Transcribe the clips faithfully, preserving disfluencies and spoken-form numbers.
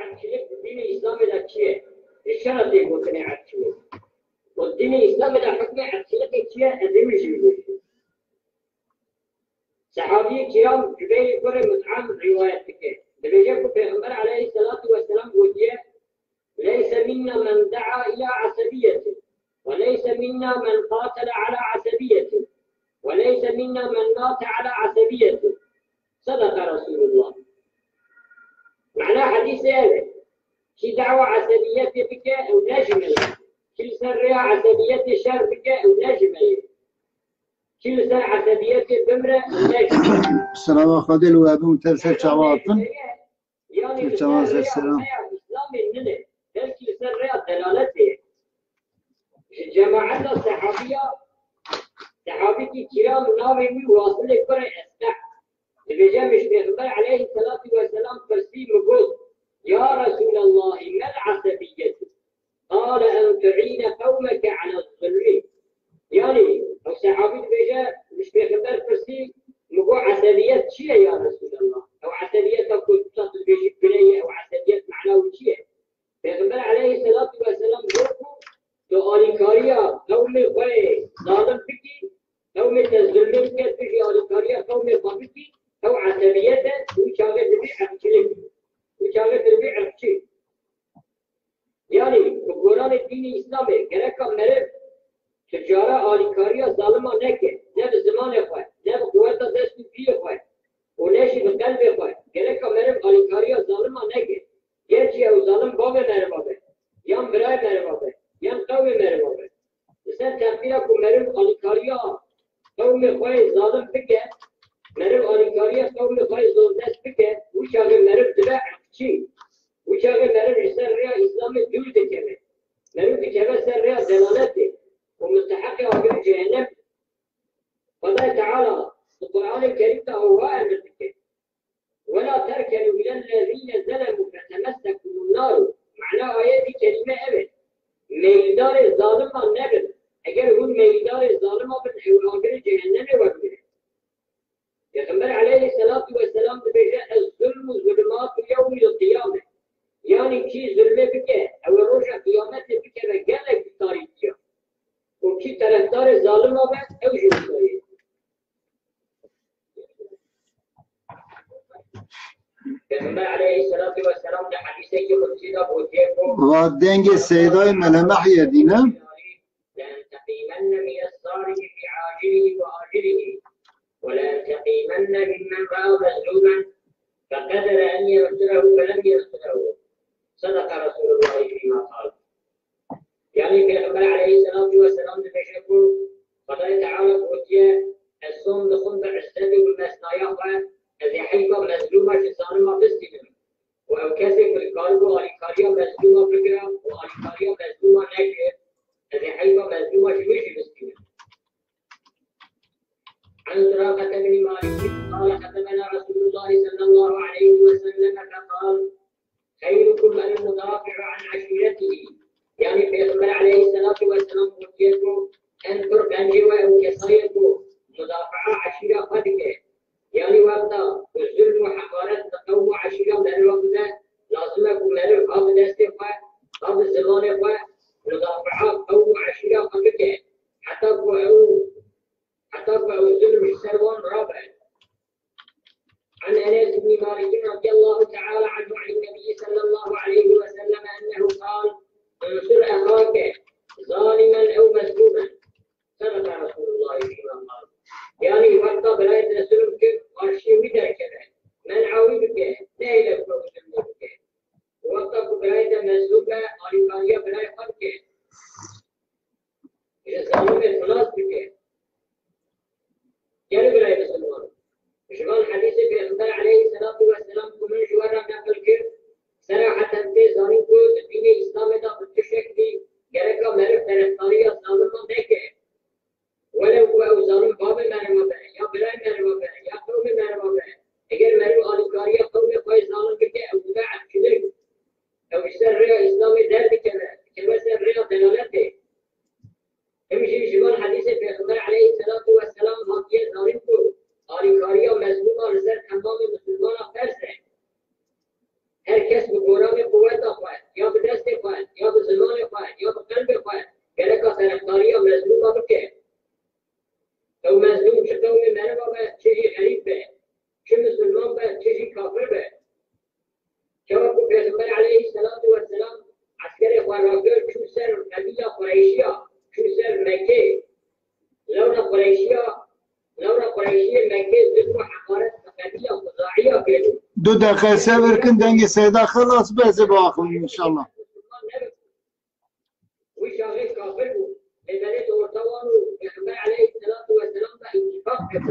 Erkçilik di dînê Îslamê de çi ye? Ji çi re tê gotinê erkçilik? Û di dînê Îslamê de hukmê erkçilikê çi ye? Ez ê min jî bibêjim. Sehabiyê kiram Cubeyrê kurê Mut'im rîwayet dike. Dibêje ku Pêxember aleyhisselatu vesselam gotiye, "Leyse minna men da'a ila asebiyetin, ve leyse minna men qatele ala asebiyetin, ve leyse minna men mate ala asebiyetin." Sadaka Resulullah. Mana hadîsê ev e. Kî dawa esebiyetê bike, ew ne ji me ye. Kî li ser rêya esebiyetê şer bike, ew ne ji me ye. Kî li ser esebiyetê bimre, ew ne ji me ye. Selama Xwedê li we bin, te ser çawa hatin? Yanî li ser rêya, rêya Îslamê nine, belkî li ser rêya delaletê ye. Ji cemaeta sehabiya, sehabîkî kiram navê wî Wasilê kurê Esqe. Dibêje, min ji Pêxember aleyhisselatu vesselam pirsî, min got, "Ya Resûlallahî, mel esebiyyetu?" Qale, "En tu'îne qewmeke ala zulmî." Yanî, ew sehabî dibêje, min ji Pêxember pirsî, min got, "Esebiyet çi ye ya Resûlallah?" Ew esebiyeta ku tu dibêjî gune ye, ew esebiyet mana wî çi ye? Pêxember aleyhisselatu vesselam got ku tu alîkariya qewmê xwe yê zalim bikî, qewmê te zulmê bike, tu jî alîkariya qewmê xwe bikî, ew esebiyet e, wî çaxê dibî irqçilik. Wî çaxê tu dibî irqçî. Yanî, bi goranê dînê Îslamê gereka meriv tu cara alîkariya zalima neke, ne bi zimanê xwe, ne bi quweta dest û piyê xwe û ne jî bi qelbê xwe. Gereka meriv alîkariya zalima neke. Gerçî ew zalim bavê meriva be, yan birayê meriva be, yan qewmê meriva be. Li ser teqdîra ku meriv alîkariya qewmê xwe yê zalim bike, meriv alîkariya qewmê xwe yê zordest bike, wî çaxê meriv dibe irqçî. Wî çaxê meriv ji ser rêya Îslamê dûr dikeve. Meriv dikeve ser rêya delaletê û musteheqê agirê cehennem. Xwedayê Teala di Qur'anê Kerîm de wiha emir dike, "Wela terkenû ilellezîne zelemû fetemessekumun naru." Mana ayetî kerîme ev e. Meyldarê zaliman nebin. Eger hûn meyldarê zalima bin, ew agirê cehennemê we bigire. Pêxember aleyhisselatu vesselam dibêje, "Ez zulmu zulumatu yewmil qiyame." Yanî kî zulmê bike, ew ê roja qiyametê bikeve gelek tarîtiya. Û kî terefdarê zalima be, ew jî wisa ye. Pêxember aleyhisselatu vesselam di hedîsekî qudusî de gotiye ku, Va dengê Seydayê Mele Mehyedîn e. "لأنتقمن من الظالم في عاجله وآجله، ولأنتقمن ممن رأى مظلوما فقدر أن ينصره فلم ينصره. صدق رسول الله فيما قال." Yanî Pêxember aleyhisselatu vesselam dibêje ku Xwedayê Teala gotiye, "Ez som dixwim bi îzzet û bi mesnaya xwe, ez ê heyfa mezlûma ji zalima bistînim." Û ew kesê ku dikaribû alîkariya mezlûma bigire û alîkariya mezlûma nekir, ez ê heyfa mezlûma ji wî jî bistînim. عن سراقة بن مالك قال: خطبنا رسول الله صلى الله عليه وسلم فقال: خيركم المدافع عن عشيرته. Yanî Pêxember aleyhisselatu vesselam gotiye ku em pir qencê we ew kesayê ku mudafaa eşîra xwe dike. Yanî wexta ku zulm û heqaret li qewm û eşîra meriva bibe, lazim e ku meriv ha bi destê xwe, ha bi zimanê xwe mudafaa qewm û eşîra xwe bike. Heta ku ew, heta ku ew zulm ji ser wan rabe. عن أنس بن مالك رضي الله تعالى عنه عن النبي صلى الله عليه وسلم أنه قال: انصر أخاك ظالما أو مظلوما. صدق رسول الله فيما قال. Yanî wexta birayê te zulm kir, qarşiyê wî derkeve, men'a wî bike, Qureyşiya çû ser Mekkê, lewra Qureyşiya, lewra Qureyşiyê Mekkê zulm û heqaret bi qebîla Xuzaiya kir. Du deqe sebir kin, dengê Seyda xilas be, ez ê biaxivim înşallah. Wî çaxê kafir bû. Lê belê di orta wan û Pêxember aleyhisselatu vesselam da îtîfaq kir.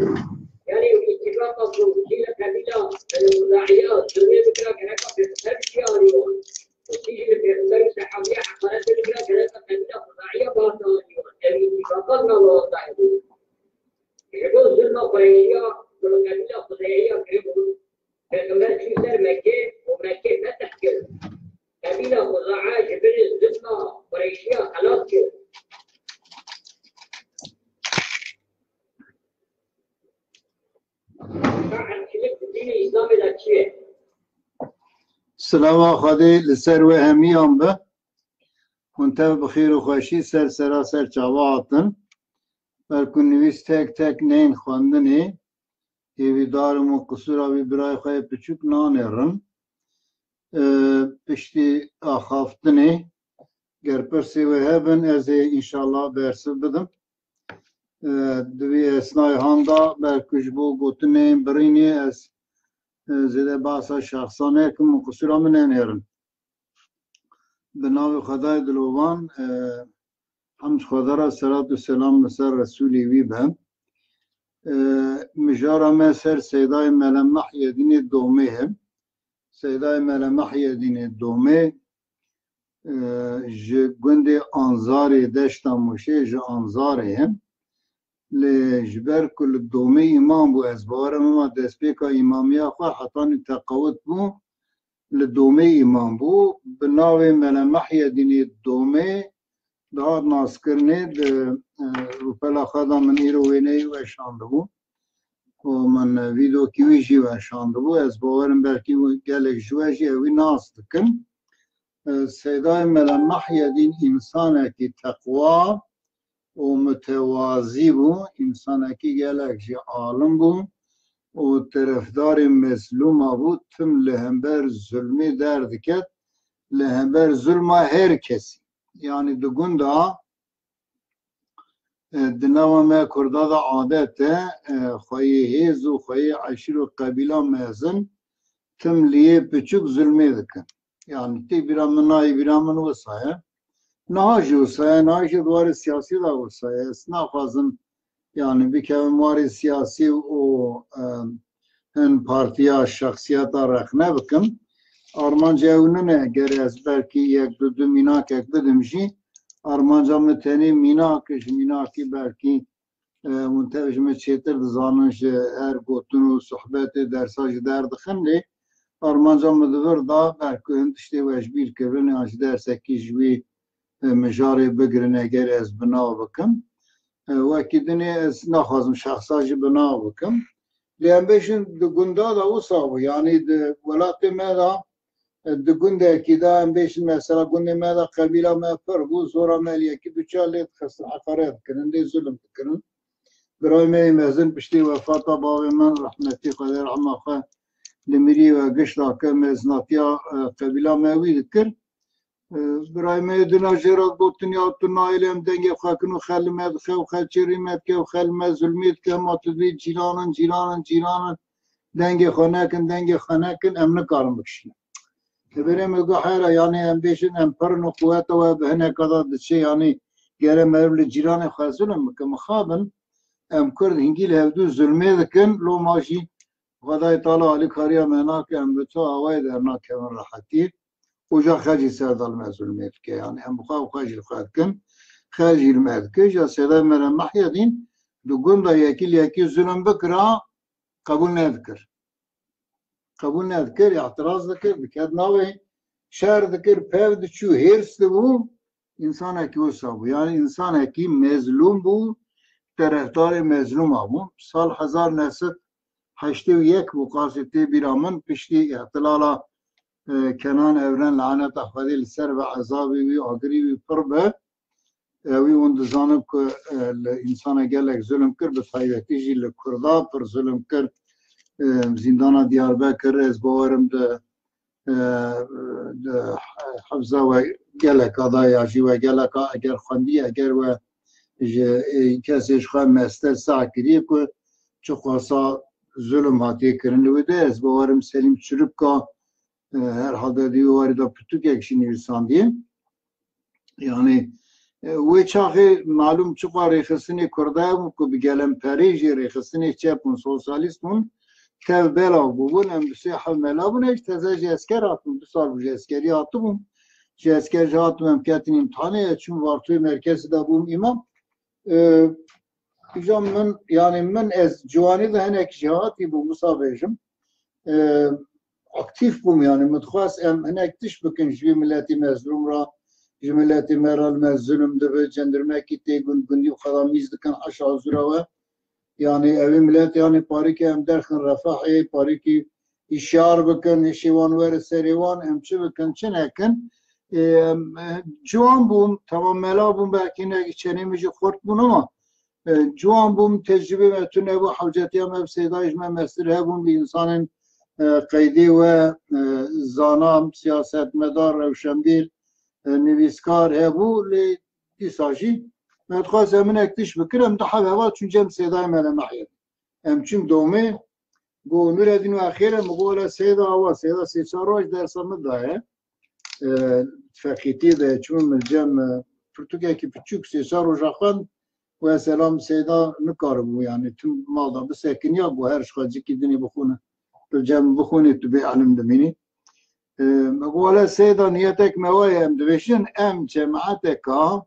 Yani îtîfaq ku kî li qebîla, e, Xuzaiya zulmê bikira, gereka Pêxember bişiya alî wan. Û kî jî li Pêxember û sehabiya heqaretê bikira, gereka qebîla Xuzaiya bihata alî wan. Ev îtîfaqa nava wan da hebû. Ji bo zulma Qureyşiya ku li qebîla Xuzaiya kiribûn, Pêxember çû ser Mekkê û Mekkê fetih kir. Qebîla Xuzaa ji bin zulma Qureyşiya xelas kir. Ka erkçilik di dînê Îslamê de çi ye? Silava Xwedê li ser we hemiyan be. Hûn tev bi xêr û xweşî ser sera ser çava hatin. Ber ku nivîs tek tek nên xwendinê, hêvîdar im û qisûra wî birayê xwe yê piçûk nanêrin. E, piştî axaftinê, ger pirsê we hebin, ez ê înşallah bersiv bidim. E, di vî esnayê han da, belku ji bo gotinên birînê ez, e, zêde behsa şexsan nekim û qisûra min nenêrin. Bi navê Xwedayê dilovan, e, hemd Xweda re, selat û selam li ser Resûlê wî be. E, mijara me ser Seydayê Mele Mehyedînê Domê ye. Seydayê Mele Mehyedînê Domê, e, ji gundê Anzarê, Deşta Mûşê, ji Anzarê ye. Lê ji ber ku li Domê îmam bû, ez bawer im, ema destpêka îmamiya xwe hetanî teqewit bû, li Domê îmam bû. Bi navê Mele Mehyedînê Domê dihat naskirinê, di, e, rûpela xwe de min îro wêneyê weşandibû û min vîdokî wî jî weşandibû. Ez bawer im belkî gelek ji we jî ew wî nas dikin. E, Seydayê Mele Mehyedîn însanekî teqwa û mutewazî bû, însanekî gelek jî alim bû û terefdarê mezlûma bû, tim li hember zulmê derdiket, li hember zulma her kesî. Yanî di gunda, e, di nava me Kurda de adet e, e, xweyê hêz û xweyê eşîr û qebîla mezin tim li yê piçûk zulmê dikin. Yani tê bîra min, nayê bîra min wisa ye. Niha jî wisa ye, niha jî di warê siyasî de wisa ye. Ez naxwazim yani bikevim warê siyasî û, e, hin partiya, şexsiyeta rexne bikim. Armanca ew nine, ger ez belkî yek du, du mînakek bidim jî, armanca min tenê mînak, ji mînakî belkî, e, hûn tev ji min çêtir dizanin, ji her gotin û sohbetê dersa jî derdixin, lê armanca min di vir de belkî hin tiştê we ji bîr kirin, yan jî dersekî ji wî, e, mijarê bigirin, eger ez bi nav bikim. E, wekî dinê ez naxwazim şexsa jî bi nav bikim. Lê em bêjin di gunda de wisa bû, yanî di welatê me de, e, di gundekî de em bêjin mesela gundê me de qebîla me pir bû, zora me li yekî du çar lê dixistin, heqaret dikirin, lê zulm dikirin. Birayê me yê mezin piştî wefata bavê min, rehmetî Xwedê rehma xwe li mirî we giş dake, mezinatiya, e, qebîla me wî dikir. E, birayê me yê dina jê re gotin, ya tu nayê lê em dengê xwe kin û xel li me dixe û xel çêrî me dike û xel li me zulmê dike, hema tu dibî cîran in, cîran in, cîran in, dengê xwe nekin, dengê xwe nekin, em nikarin bikişînin. Li berê min got, hera, yanî em bêjin, em pir in û quweta we bi hineka de diçe, yanî gere meriv li cîranê xwe zulm bike, mixabin, em Kurd hingî li hevdû zulmê dikin, loma jî Xwedayê Teala alîkariya me nake, em bi tu awayê dernakevin rehetî. Û ja xel jî ser de li me zulmê dike. Yanî em bi xwe û xwe jî li xwe dikin, xel jî li me dike. Ja Seyda Mele Mehyedîn di gunda yekî li yekî zulm bikira, qebûl nedikir. Qebûl nedikir, îtiraz dikir, diket navê, şer dikir, pev diçû, hêrs dibû, însanekî wisa bû. Yanî însanekî mezlûm bû, terefdarê mezlûma bû. Sal hezar neh sed heştê û yek bû, qasê tê bîra min, piştî îhtilala, e, Kenan Evren, laneta Xwedê li ser be, ezabê wî, agirî wî pir be. E, wî hûn dizanin ku, e, li însana gelek zulm kir, bi taybetî jî li Kurda pir zulm kir. E, zîndana Diyarbekir, ez bawerim di e, di hifza we geleka da ya jî we geleka eger xwendiye, eger we ji, e, kesê ji xwe mester sa kiriye ku çiqasa zulm hatiye kirin. Li wê de ez bawerim Selîm Çirika, e, herhalde di wî warî de pirtûkek jî nivîsandiye. Yani, e, wê çaxê malûm çiqa rêxistinê Kurda bû ku bi gelemperê jî rêxistinê çep bûn, sosyalîst bûn, tev belav bûbûn, em bi sê hev mela bûn, hiç teze ji esker hatibûn, du sal bû ji eskerî hatibûn. Ji esker jî hatibûn, em ketin îmtihanê, ez çûm Vartoyê merkezê de bûm îmam. E, Hocam min, yani min ez ciwanî de hinek jêhatî bûm, wisa bêjim. E, Aktîf bûm, yani min dixwest em hinek tişt bikin ji vî miletî mezlûm re, ji miletî me re li me zulm dibe, cendirmekî tê gund gundî û xwe de mîz dikin heşa huzura we. Yani evî milet, yani parîkê em derxin refahê, parîkî îşar bikin, hişê wan were serê wan, em çi bikin, çi nekin. E, em, e, ciwan bûm, tamam mela bûm, belkî ne çenê min jî xurt bûn ama, e, ciwan bûm, tecrübê me tune bû, hewcetiya me bi Seyda ji me mestir hebûn, bi insanên, e, qeydê we, e, zana, siyasetmedar, rewşenbîr, e, nivîskar hebû, lê dîsa jî me dixwest em hinek tişt bikin, em du heb heval çûn cem Seydayê me li Mehyê. Em çûn domê, got, Nûredîn we xêr e? Min got, wele Seyda awa, Seyda sê çar roj dersa min daye. E, Feqîtî de çûm li cem, e, pirtûkekî piçûk sê çar roja xwend û ez selam Seyda nikaribû, yani tim mal da bisekiniya, got, her ji xwe cikî dinê bixwîne. Tu cem bixwînî, tu bê elim dimînî. E, min got, wele Seyda niyetek me wa ye, em dibêjin, em cemaeteka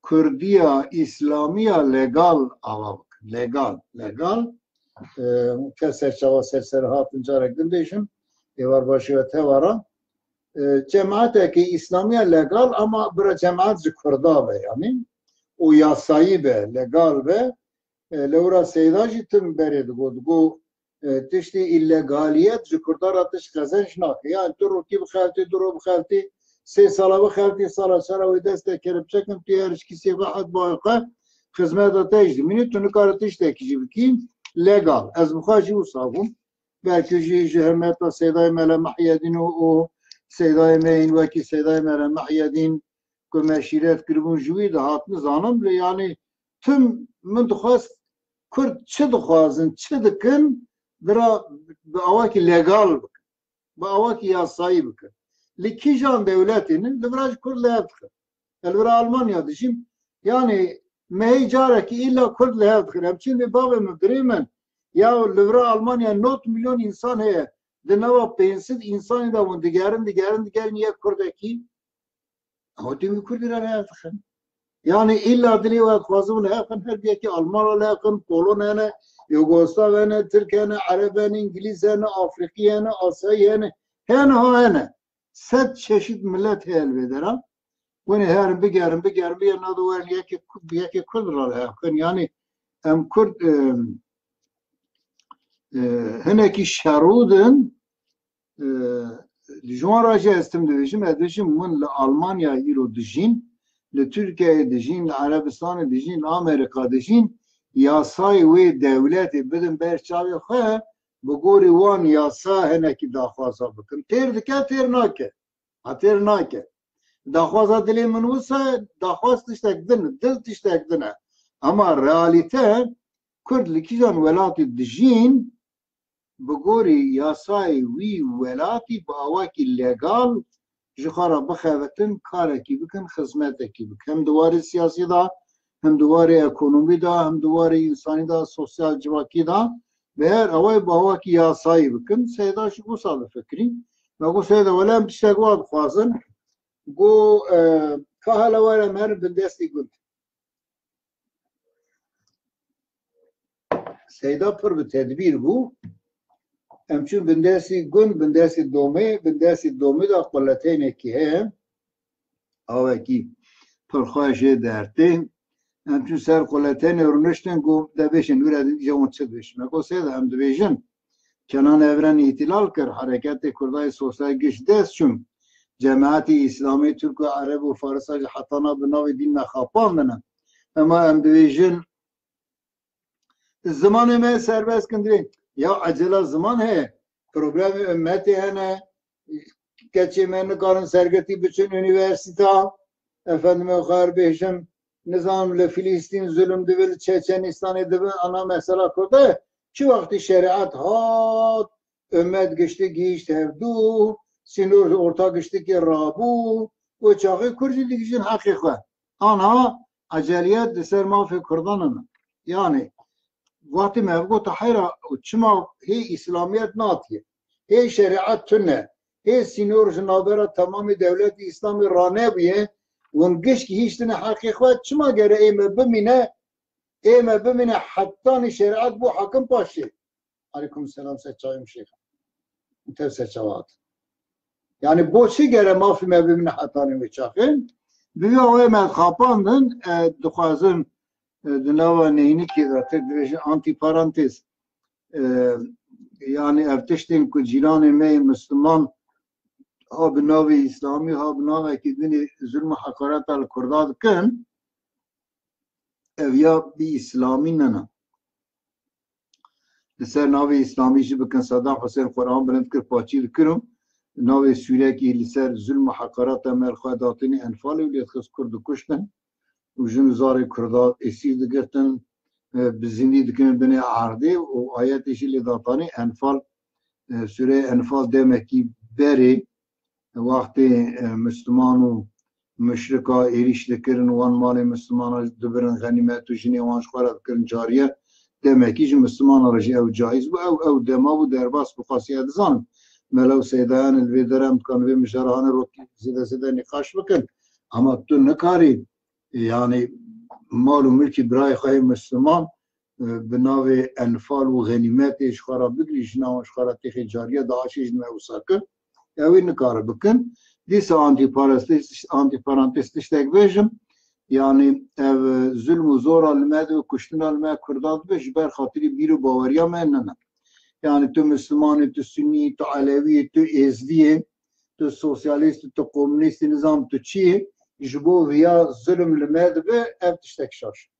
Kurdiya, Îslamiya legal ava bikin. Legal, legal. E, kes ser çawa ser ser hatin carek din bêjim. Êvar başî we tevara. E, cemaetekî Îslamiya legal ama bira cemaet ji Kurda be yani. Û yasayî be, legal be. E, lewra Seyda jî tim berê digot, digot, e, tiştî îlegaliyet ji Kurda re tişt qezenc nake. Yani tu rokî bixeltî, du ro bixeltî, sê sala bixeltî, sala çara wê dest te keripçekin, tu her ji kîsê ve het bayê xwe xizmeta te jî dimînî, tu nikare tiştekî jî bikî legal. Ez bi xwe jî wisa bûm. Belkî jî ji himeta Seydayê Mele Mehyedîn û, û Seydayê me yên wekî Seydayê Mele Mehyedîn ku me şîret kiribûn ji wî dihatin zanin, lê yani tim min dixwest Kurd çi dixwazin, çi dikin, bira bi awakî legal bikin, bi awakî yasayî bikin. Li kîjan dewletê ne, li vira ji Kurd li hev dixin. Ez li vira Almanya dijîm, yani me hê carekî îlla Kurd li hev dixin. Em çin bê bavê min, birê min, ya li vira Almanya nod milyon însan heye, di nava pênc sed însanî de hûn digerin, digerin, digerin yek Kurdekî. Ama tüm Kurdî re li hev dixin. Yani îlla dilê we dixwazin li hev xin, her yekî Alman re li hev xin, Polon hene, Yugoslav hene, Tirk hene, Ereb hene, Îngilîz hene, Afrikî hene, Asyayî hene, hene ha hene. Sed çeşit millet heye li vê dera. Hûn ê herin bigerin, bigerin, bigerin, nado werin yekê Ku-, yekê Kurd re li hev xin. Yani em Kurd, e, e, hinekî şerûd in, e, ji wan re jî ez tim dibêjim, ez dibêjim min li Almanya îro dijîn, li Tirkiyeyê dijîn, li Erebistanê dijîn, li Amerîka dijîn, yasayê wê dewletê bidin ber çavê xwe, bi gorî wan yasa hinekî daxwaza bikin. Têr dike, têr nake. Ha, têr nake. Daxwaza dilê min wisa, daxwaz tiştek din, dil tiştek din e. Ama realîte Kurd li kîjan welatî dijîn, bi gorî yasayê wî welatî bi awakî legal ji xwe re bixebitin, karekî bikin, xizmetekî bikin. Hem di warê siyasî de, hem di warê ekonomî de, hem di warê însanî de, sosyal civakî de, bi her awayê bi awakî yasayî bikin. Seyda jî wisa difikirî. Me got, Seyda, wele em tiştek wa dixwazin. Got, e, ka hele were em herin bindestî gund. Seyda pir bi tedbîr bû. Em çûn bindestî gund, bindestî domê, bindestî domê de quleteynekî heye. Awekî pir xweş ê dertê. Em çûn ser quleteynê rûniştin, got, de bêjin, wî re dî, dîje hûn çi dibêjin? Me got, Seyda, em dibêjin, Kenan Evren îhtilal kir, hereketê Kurdayê sosyal giş dest çûn. Cemaetî Îslamî, Tirk û Ereb û Farisa jî hetana bi navê dîn me xapandine. Ema em dibêjin, zimanê me serbest kin divê. Ya ecela ziman heye. Problemê ummetê hene. Keçê me nikarin sergirtî biçin unîversîta. Efendime xwe bêjim, nizanim li Filîstîn zulm dibe, li Çeçenistanê dibe, ana mesela Kurd e. Çi wextî şerîet hat, ummet giştî gihîşt hevdû, sînor orta giştikê rabû, wê çaxê Kurd jî digihîjin heqê xwe. Ana eceliyet li ser mafê Kurdan in. Yani, wextê me ev got, heyra, çima hê Îslamiyet natiye? Hê şerîet tune, hê sînor ji navbera temamê dewletê Îslamê ranebûye, hûn gişt gihîştine heqê xwe, çima gere ê me bimîne, ê me bimîne hetanî şerîet bû hakim paşê? Aleykum selam, ser çavê min şêx. Tev ser çava hat. Yani bo çi gere mafê me bimîne hetanî wê çaxê? Bi vî awayê me xapandin, e, dixwazin, e, di nava neynikê de, tir dibêjin antiparantez, e, yani ev tiştên ku cîranê me yê Misliman ha bi navê Îslamî, ha bi navekî din ê zulm û heqareta li Kurda dikin, ev ya bi Îslamî nene. Li ser navê Îslamî jî bikin, Saddam Husên Quran bilind kir, paçî li kir û navê sûrekî li ser zulm û heqareta me li xwe datinî Enfalê û lê dixist Kurd dikuştin û jin û zarê Kurda esîr digirtin, e, bi zindî dikirin binê erdê û ayetê jî lê datanî Enfal, e, sûreyê Enfal demekî berê wextê, e, Misliman û muşrika êrîş dikirin, wan malê Mislimana dibirin xenîmet û jinê wan ji xwe re dikirin cariye, demekî ji Mislimana re jî ew caiz bû. Ew, ew dema bû derbas bû, xwestiye dizanin. Mela û seydayan li vê derê em dikan vê mijara hane rokî zêde zêde nîqaş bikin. Ama tu nikarî, yani mal û milkî birayê xwe yê Misliman, e, bi navê Enfal û xenîmetê ji xwe re bigirî, jina wan ji xwe re têxê cariye, DAIŞê jî me wisa kir. Ew ê nikare bikin. Dîsa antîparantez, antîparantez tiştek bêjim. Yani ev, e, zulm û zora li me dibe, kuştina li me Kurda dibe, ji ber xatirî bîr û baweriya me nene. Yani tu Misliman î, tu Sunî yî, tu Elewî yî, tu Êzdî yî, tu sosyalîst î, tu komûnîst î, nizam tu çi yî, ji bo viya zulm li me dibe, ev tiştek şaş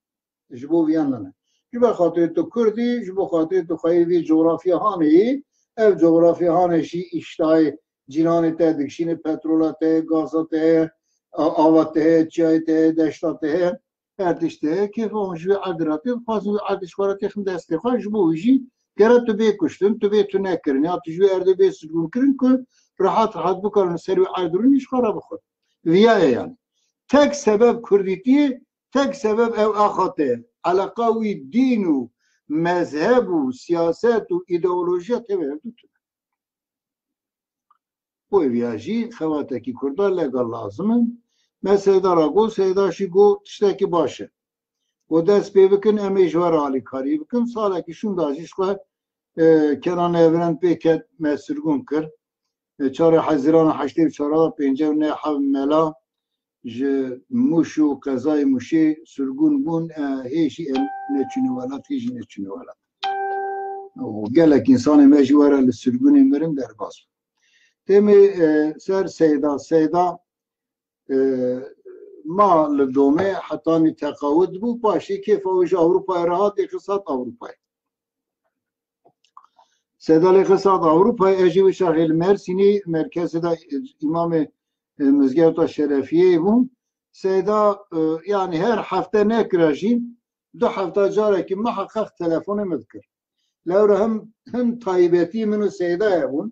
e. Ji bo viyan nene. Ji ber xatirê tu Kurd î, ji bo xatirê tu xweyê vî coğrafya hanê yî, ev coğrafya hanê jî îştayê cîranê te digişîne, petrola te heye, gaza te heye, a-, ava te heye, çiyayê te heye, deşta te heye, her tişt te heye, kêfa wan ji wê erdê re tê, dixwazin wê erdê ji xwe re têxin destê xwe, ji bo wî jî gere tu bê kuştin, tu bê tune kirin, ya tu ji wê erdê bê sirgûn kirin ku rehat rehat bikarin ser wê erdê rûnî ji xwe re bixwin. Viya ye yani. Tek sebeb Kurdîtiyê, tek sebeb ew axate ye. Eleqa wî dîn û mezheb û siyaset û îdeolojiya tevê hevdû tune. Bo viya jî xebatekî Kurda legal lazim in. Me Seyda ra got, Seyda jî got tiştekî baş e. Got dest pê bikin, em ê ji we re alîkarî bikin. Salekî şûnda jî ji xwe, e, Kenan Evren pê ket, me sirgûn kir. E, çarê Hezîrana heştê û çar de pêncî û neh heb mela ji Mûş û qezayê Mûşê sirgûn bûn, e, hê jî em neçûne welat, hê jî neçûne welat. Û gelek însanê me jî were li sirgûnê mirin derbas bûn. Demê, e, ser Seyda, Seyda, e, ma li domê hetanî teqawit bû, paşê kêfa wê ji Ewropayê re hat, êxisat Ewropayê. Seyda lê xisat Ewropayê, ez jî wî çaxê li Mersînî, merkezê de, e, îmamê, e, Mizgewta Şerefiyeyê bûm. Seyda, e, yani her hefte nekira jî, du hefta carekî miheqeq telefonê min dikir. Lewra him, him taybetî min û Seyda hebûn.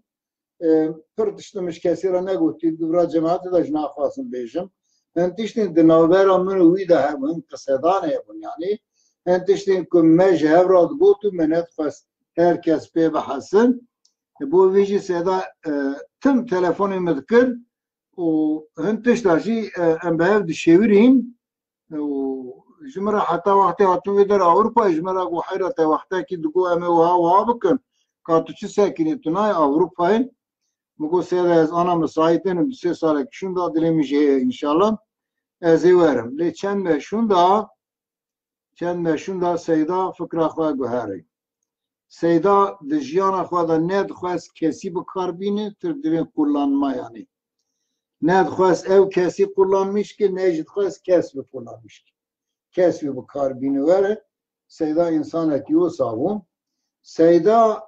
E, pir tişt min ji kesî re negotî, di vira cemaetê de jî naxwazim bêjim. Hin tiştên di navbera min û wî de hebûn, hin qisedanê hebûn, yanî hin tiştên ku me ji hev re digot û me nedixwest her kes pê bihesin. Bo vê jî Seyda, e, tim telefonê min dikir û hin tişta jî, e, em bi hev dişêwirîn. Û ji min re heta wextê hatin vê der Ewropayê, ji min re got, heyra te wextekî digot em ê wiha wiha bikin. Ka tu çi sekinî, tu nayê Ewropayê? Min got, Seyda, ez ana misaît nînim, sê salekî şûnda dilê min jê heye înşallah. Ez ê werim. Lê çend me şûnda, çend me şûnda Seyda fikra xwe guherî. Seyda di jiyana xwe de nedixwest kesî bi kar bîne, tir divên kullanma yanî. Nedixwest ew kesî kullanmîş ki, ne jî dixwest kes bi kullanmîş ki. Kes wî bi kar bîne were. Seyda însanekî wisa bû. Seyda,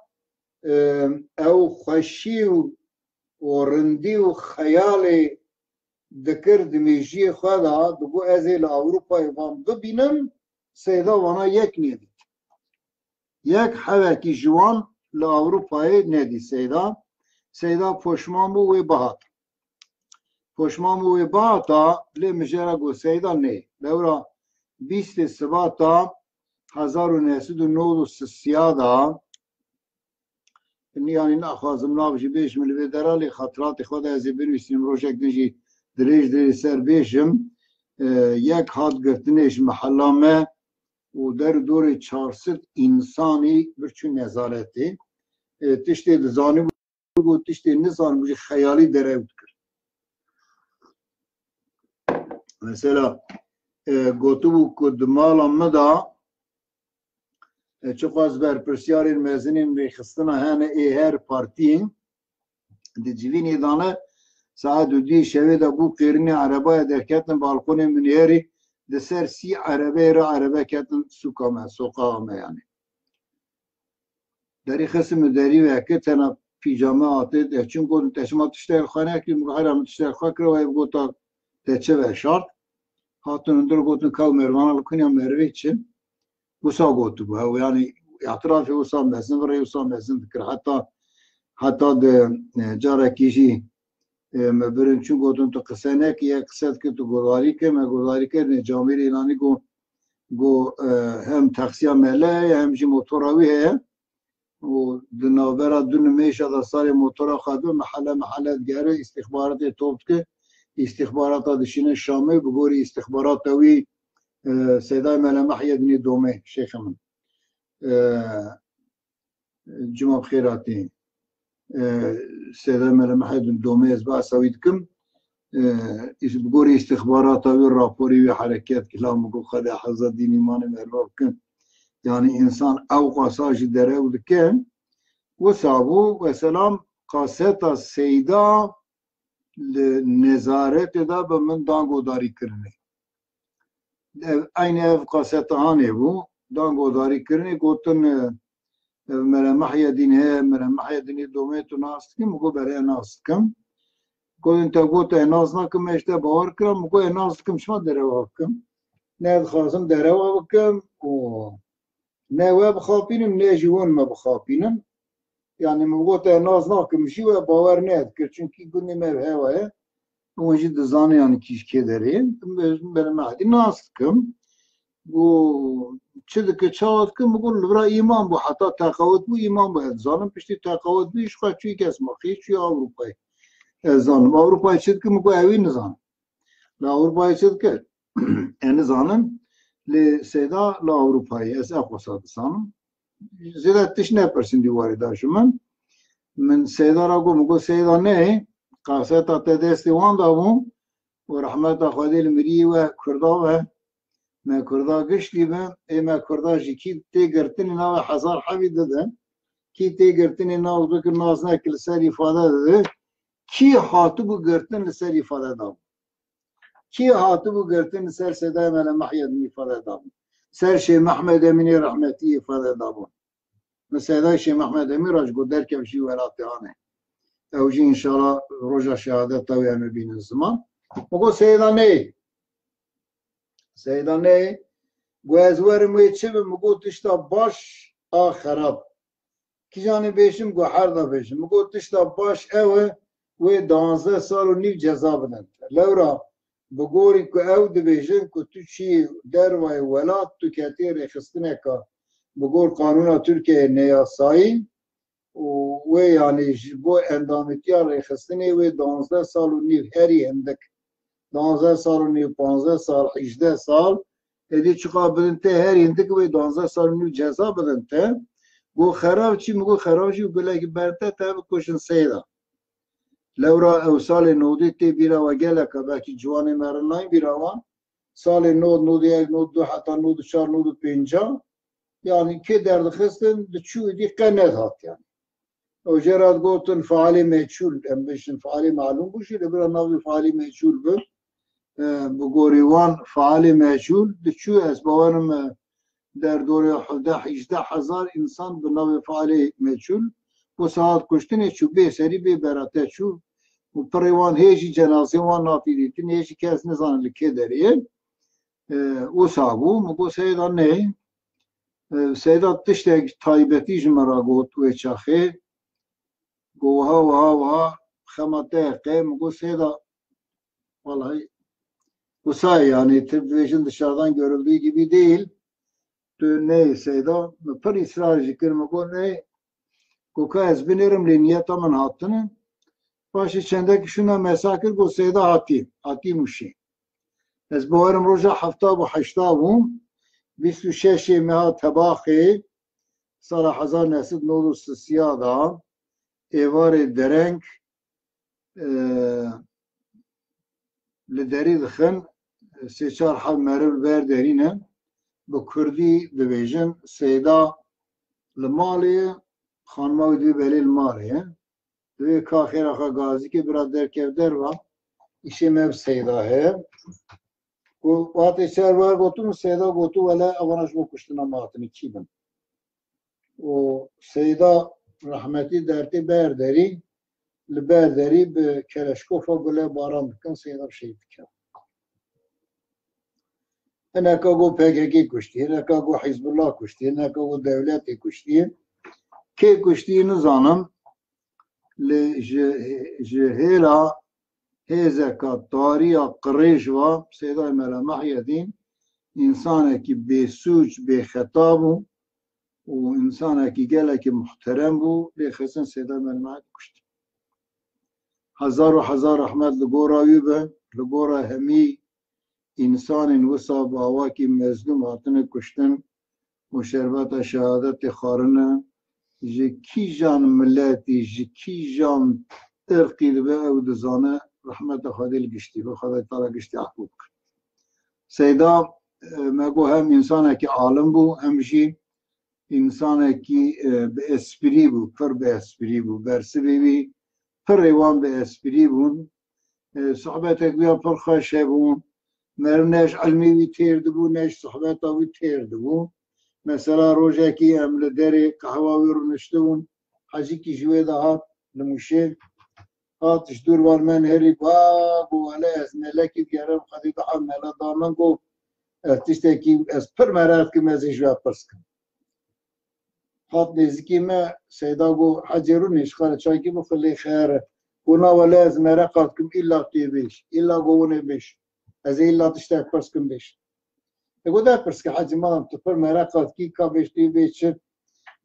e, ew xweşî û û rindî û xeyalê dikir di mêjiyê xwe de, digot, "Ez ê li Ewropayê van bibînim", Seyda vana yek nedît. Yek hevekî ji wan li Ewropayê nedî Seyda. Seyda poşman bû wê bihata. Poşman bû wê bihata, lê min jê re got, "Seyda nê." Lewra bîstê Sibata hezar û neh sed û nod û sisiya de, yanî naxwazim nav jî bêjim li vê dera, lê xatiratê xwe de ez ê binivîsînim, rojek din jî dirêj dirêj ser bêjim. E, yek hat girtinê ji mehela me û der û dorê çar sed însanî bir çû nezaretê. E, tiştê dizanîbû, got, tiştê nizanîbû jî xeyalî derew dikir. Mesela, e, gotibû ku di mala min de, e, çiqas berpirsiyarên mezinên rêxistina hene ê her partiyên, di civînê de ne, saet û duyê şevê de bû qêrinê erebaya derketin balkonê min êrî, di ser sî erebeyê re erebe ketin sûka me, soqaxa me yanî. Derî xistim û derî veke tena pîjame hatê, de çûn gotin, "Te şima tiştek xwe nekir?" Min got, "Hera min tiştek xwe kir, wê gota te çi veşart?" Hatin hundir gotin, "Ka merivana li kunya merivê çi?" Wisa gotibû, ew yanî îtirafê wisa mezin, virê wisa mezin dikir. Heta, heta di, e, carekî jî, e, me birin çû gotin, "Tu qise nekî, yek qise dikir, tu guhdarî kir." Me guhdarî kir, nê camêrê îlanî got, got, e, hem taksiya mele ye, hem jî motora wî heye. Û di navbera du nimêja de sarê motora xwe dibe, mehele mehele digere, îstîxbaratê top dike, îstîxbarata dişîne Şamê, bi gorî îstîxbarata wî, e, Seydayê Mele Mehyedînê Domê, şêxê min. E, Cuma bi xêr hatî. E, Seydayê Mele Mehyedîn Domê ez behsa wî dikim. E, îs-, bi gorî îstîxbarata wî, raporê wî hereket kir, la min got, Xwedê heza dîn îmanê merva bikin. Yanî însan ew qasa jî derew dike. Wisa bû, weselam, kaseta Seyda li nezaretê de bi min dan guhdarîkirinê. Ev, eynî ev kaseta hanê bû, dan guhdarîkirinê, gotin, e, ev Mele Mehyedîn heye, Mele Mehyedînê Domê tu nas dikî? Min got, "Belê, nas dikim." Gotin, "Te got ez nas nakim, ez ji te bawer kirim." Min got, "Ez nas dikim, çima derewa bikim? Ne dixwazim derewa bikim û ne we bixapînim, ne jî hûn me bixapînin." Yanî min got, "Ez nas nakim jî, we bawer nedikir, çunkî gundê me bi hewa ye." Hûn jî dizane, yanî kî ji kê derê ye. Min Mele Mehyedîn nas dikim. Got, "Çi dike, çawa dike?" Min got, "Li vira îman bû, heta teqawit bû, îman bû, ez dizanim." Piştî teqawit bû, ji xwe çûyî kesmaxî, çûyî Ewropayê. Ez zanim. Ewropayê çi dike? Min got, "Ewî nizanim." Li Ewropayê çi dike? Ez nizanim. Lê Seyda li Ewropayê, ez ev qasa dizanim. Zêde tişt nepirsîn dîwarê de ji min. Min Seyda re got, min got, "Seyda nê, kaseta te destê wan de bû û rehmeta Xwedê li miriyê we Kurda be, me Kurda giştî be, ê me Kurda jî kî tê girtinê navê hezar hebî dide, kî tê girtinê nav bikir nas nekir li ser îfade dide, kî hatibû girtin li ser îfade dabû." Kî hatibû girtin li ser Seydayê Mele Mehyedîn îfade dabû? Ser Şêx Mehmed Emînê rehmetî îfade dabû? Min Seydayê Şêx Mehmed Emîn re ji got derkev jî welatê anê. Ew jî înşallah roja şehadeta wê em ê bînin ziman. Min got, "Seyda neyê." Seyda neyê. Got, "Ez werim wê çi bim?" Min got, "Tişta baş a xerab." Kîjanê bêjim, got, "Her de bêjim." Min got, "Tişta baş ew e, wê duwazdeh sal û nîv ceza bidin te." Lewra bi gorî ku ew dibêjin ku tu çiyê dervayê welat, tu ketiyê rêxistineka bi gor qanûna Tirkiyeyê neyasayî û wê, yanî ji bo endamîtiya rêxistinê wê duwazdeh sal û nîv herî hindik, duwazdeh sal û nîv, panzdeh sal, hejdeh sal, êdî çiqa bidin te, herî hindik wê duwazdeh sal û nîv ceza bidin te. Got, "Xerab çi?" Min got, "Xerab jî gulekî berde te bikuşin Seyda." Lewra ew salê nodê tê bîra we geleka, belkî ciwanê me re nayên bîra wan. Salê nod, nod û yek, nod û du, heta nod û çar, nod û pênc, yanî kê derdixistin, diçû êdî qe nedihat yanî. Ew jê re digotin fealê meçhûl, em bêjin fealê malûm bû jî, lê bira navê fealê meçhûl bi, e, bi gorî wan fealê meçhûl diçû, ez bawerim, e, derdorê hevdeh hejdeh hezar însan bi navê fealê meçhûl, wisa hat kuştinê çû, bê serî bê berate çû, û pirê wan hê jî cenazê wan nafî dîtin, hê jî kes nizane li kê derê ye. E, wisa bû, min got Seyda ney. E, Seyda tiştek taybetî ji min re got wê çaxê. Got wiha, wiha, wiha, xema te ye qey? Min got Seyda, wellahî, wisa ye, yanî, tu dibêjin dışarıdan görüldüğü gibi değil. Tu neyê Seyda, min pir îsrar jî kir, min got ney, got ka ez binêrim, lê niyeta min hatin e. Paşê çendekî şûna mesa kir, got Seyda hatî, hatî Mûşê. Ez bawerim roja hefta bû, heşta bû, bîst û şeşê meha Tebaxê, sala hezar neh sed nod û sisiya da, êvarê dereng, e, li derî dixin, sê çar heb meriv li ber derî ne. Bi kurdî dibêjin, Seyda li malê ye, xanima wî divê belê li malê ye. Divê ka xêra xwe gazî ke bira derkev derva, îşê me bi Seyda heye. Ku watê çar wer gotin û Seyda gotu, wele evana ji bo kuştina me hatine, kî bin? Û Seyda rehmetî dertê ber derî, li ber derî bi keleşkofa gule baran dikin, Seyda şehîd dikin. Hineka got P K K kuştî, hineka got Hizbullah kuştî, hineka got dewletê kuştî. Kê kuştî nizanim, lê ji, ji hêla hêzeka tarî ya qirêj ve Seyda Mela Mehyedîn însanekî bêsûc, bêxeta bû û însanekî gelekî muhterem bû, lê xistin Seyda Mela Mehyedîn kuştin. Hezar û hezar rehmet li gora wî be, li gora hemî însanên wisa bi awakî mezlûm hatine kuştin û şerbeta şehadetê xwarine. Ji kîjan miletî, ji kîjan irqî dibe ew dizane, rehmeta Xwedê li giştî be, Xwedê Teala giştî efû bike. Seyda, e, me got hem însanekî alim bû, hem jî însanekî, e, bi esprî bû, pir bi esprî bû. Bersivê wî pirê wan bi esprî bûn. E, sohbetek wî ya pir xweş hebû. Meriv ne ji ilmê wî têr dibû, ne ji sohbeta wî têr dibû. Mesela rojekî em li derê qehwa wî rûniştibûn. Hecîkî ji wê de hat li Mûşê. Hat ji dûr van me nihêrî, got, "A, got, wele ez melekî digerim, Xwedê diha mele da min, got, ez tiştekî, ez pir meraq dikim, ez ê ji we pirs kim." Hat nêzîkî me, Seyda got, "Hecê rûnê ji xwe re çaykî bixwe lê xeyr e." Got, "Na wele ez mereqa dikim, îlla tu yê bêj, îlla got winê bêj. Ez ê îlla tiştek pirs kim bêj." E got, "De pirs ke Hecî, madem tu pir mereqa dikî, ka bêj tu yê bêj çi?"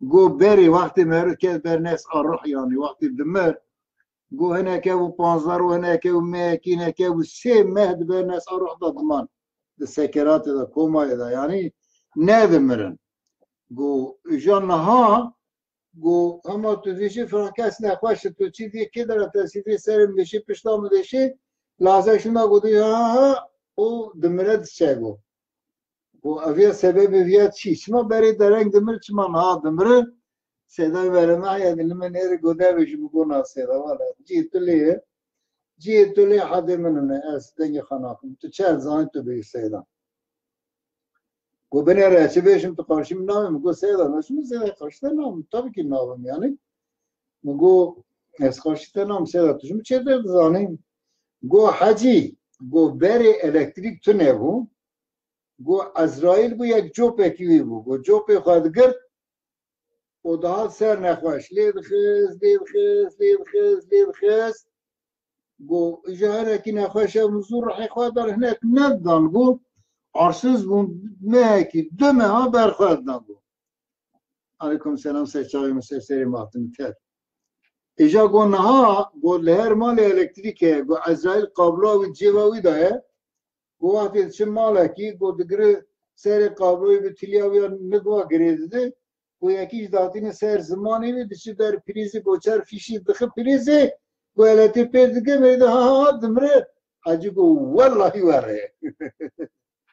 Got, "Berê wextê meriv ket ber nes a ruh, yanî wextê dimir, got, hineke bû panzdeh roj, hineke bû mehekî, hineke bû sê meh di ber nes a ruh de diman. Di sekeratê de, komayê de, yanî nedimirin." Got, "Îja niha, got, hema tu dibêjî filan kes nexweş e, tu çi dî kê dera tesî dê serê min dêşê, pişta min dêşê, laze şûna got, ha, ha, û dimire diçe." Got, "Got, ev ya sebebê viya çi? Çima berê dereng dimir, çima niha dimire?" Seyda Mela Mehyedîn li min nêrî got, "Nebêjî." Min got, "Na Seyda, wele cihê tu lê ye. Cihê tu lê hedê min hene, ez dengê xwe nakim. Tu çi zanî tu bêjî Seyda." Got, "Binêre, çi bêjim, tu qarşî min nabî?" Min got, "Seyda, ne çi min Seyda, qarşî te nabim, tabii ki nabim yanî." Min got, "Ez qarşî te nabim Seyda, tu ji min çêtir dizanî." Got, "Hecî, got, berê elektrîk tune bû. Got, Ezraîl bû, yek copekî wî bû. Got, copê xwe digirt û dihat ser nexweş. Lê dixist, lê dixist, lê dixist, lê dixist. Got, îja hinekî nexweş e, min zû ruhê xwe dan, hinek nedidan." Got, "Arsiz bûn, mehekî, du meha ber xwe didan." Got, "Aleykum selam, ser çavê min, ser serê min, hatin ter." Îja got, "Niha," got, "li her malê elektrîk heye." Got, "Ezraîl kabloya wî cêva wî de ye." Got, "Wextê diçe malekî, got, digire serê kabloyê bi tiliya wî ya nik wa girê dide. Got, yekî jî datîne ser zimanê wî, diçe ber prîzê, got, çer fîşî dixe prîzê, got, elektrîk pê dike, mêrê de ha, ha, ha, dimire." Hecî got, "Wellahî were."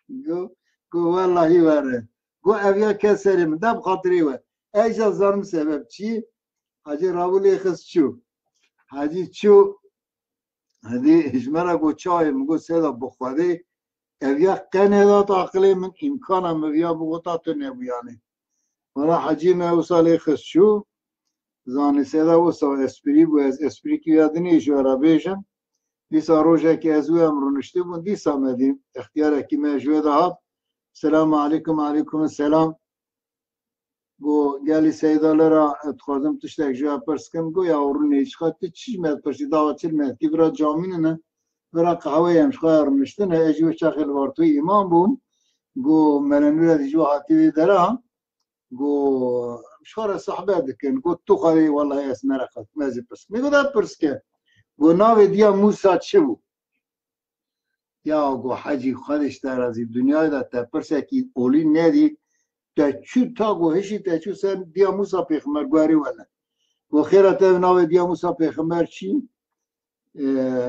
Got, got, "Wellahî were." Got, "Ev ya ke serê min de, bi xatirê we." Ey jî zanim sebeb çi? Hecî rabû lê xist çû. Hecî çû, hêdî ji me re got, "Çawa ye?" Min got, "Seyda, bi Xwedê ev ya qe nedat aqilê min, îmkana min viya bigota tu nebû yanî." Wela Hecî me wisa lê xist çû. Zanî Seyda wisa esprî bû, ez esprîkî ya dinê ji we re bêjim. Dîsa rojekê ez û em rûniştibûn, dîsa me dî, extiyarekî me ji wê de hat. Selamu aleykum, aleykum selam. Go, gelî Seyda lera, e, dixwazim tiştek ji we pirs kim. Go, ya rûnê çiqa tu çi ji me dipirsî, dawa çi li me dikî, vira camî nîne, vira qehweyê em ji xwe ya rûniştine, ez jî wê çaxê li Vartoyê îmam bûm. Go, Melenûre dî ji we hatî wê dera. Go, ji xwe re sohbet dikin. Go, tu xwe rê, wellahî ez mereq dikim, ez ê pirs kim. Go, de pirs ke. Go, navê diya Mûsa çi bû? Ya go, Hecî, Xwedê ji te razî, dinyayê de te pirsekî olî nedî, te çû ta go hişî te çû ser diya Mûsa pêxember, guherî wele. Go, xêra te navê diya Mûsa pêxember çi? E,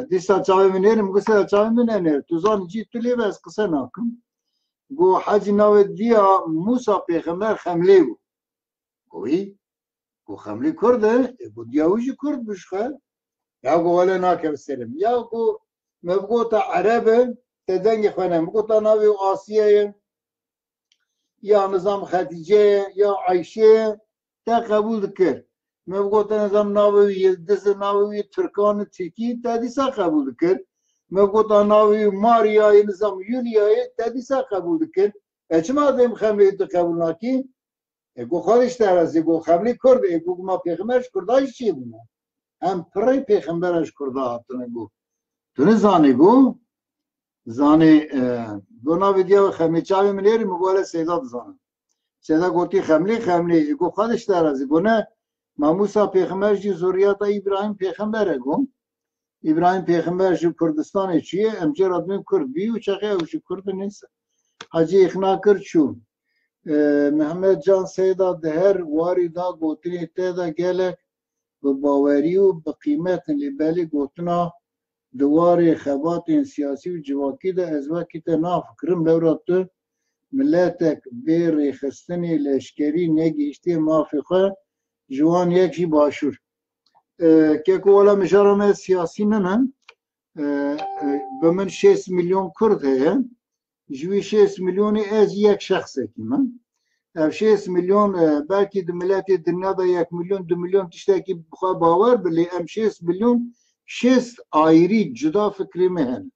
dîsa çavê min nêrim, go, sera çavê min nenêr. Tu zanî cî tu lê be ez qise nakim. Go, Hecî, navê diya Mûsa pêxember Xemlê bû. Go, wî? Go, Xemlî Kurd e? E, go, diya wî jî Kurd bû ji xwe. Ya go, wele nakeve serim. Ya go, me bigota Ereb e, te dengê xwe ne. Me bigota navê wî Asiye ye, ya nizam Xetîce ye, ya Ayşe ye, te qebûl dikir. Me bigota nizam navê wî Yildiz e, navê wî Tirkan e, Tirkî, te dîsa qebûl dikir. Me bigota navê wî Maria ye, nizam Yulia ye, te dîsa qebûl dikir. E, çima dê em Xemlê tu qebûl nakî? E, go, Xwedê ji te razî, go, Xemlî Kurd, e, go, ma pêxember ji Kurda jî çêbûne. Em pirê pêxembera ji Kurda hatine, go. Tu nizanî, go. Zanî, e, go, navê diya we Xemlî, çavê min nêrî, min go, hele Seyda dizane. Seyda gotî, Xemlî, Xemlî. E, go, Xwedê ji te razî, go, ne, ma Mûsa pêxember jî zuriyata Îbrahîm pêxember e, go. Îbrahîm pêxember ji Kurdistanê çûye, em jê re dibên Kurd bî û çaxê ew jî Kurd in, neyse. Hecî îxna kir çû. E, Mehmet Can Seyda, di her warî da gotinê te de gelek bi bawerî û bi qîmet in, lê belê gotina di warê xebatên siyasî û civakî de ez wekî te nafikirim, lewra tu miletek bê rêxistinê leşkerî negihiştiye mafê xwe, ji wan yek jî Başûr. E, keko wela mijara me siyasî nine. E, e, bi min şêst milyon Kurd heye. Ji wî şêst milyonî ez yek şexsekî me. Ev şêst milyon, e, belkî di miletê dinya de yek milyon, du milyon tiştekî bi xwe bawer bi, lê em şêst milyon, şêst ayrî cuda fikrê me hene.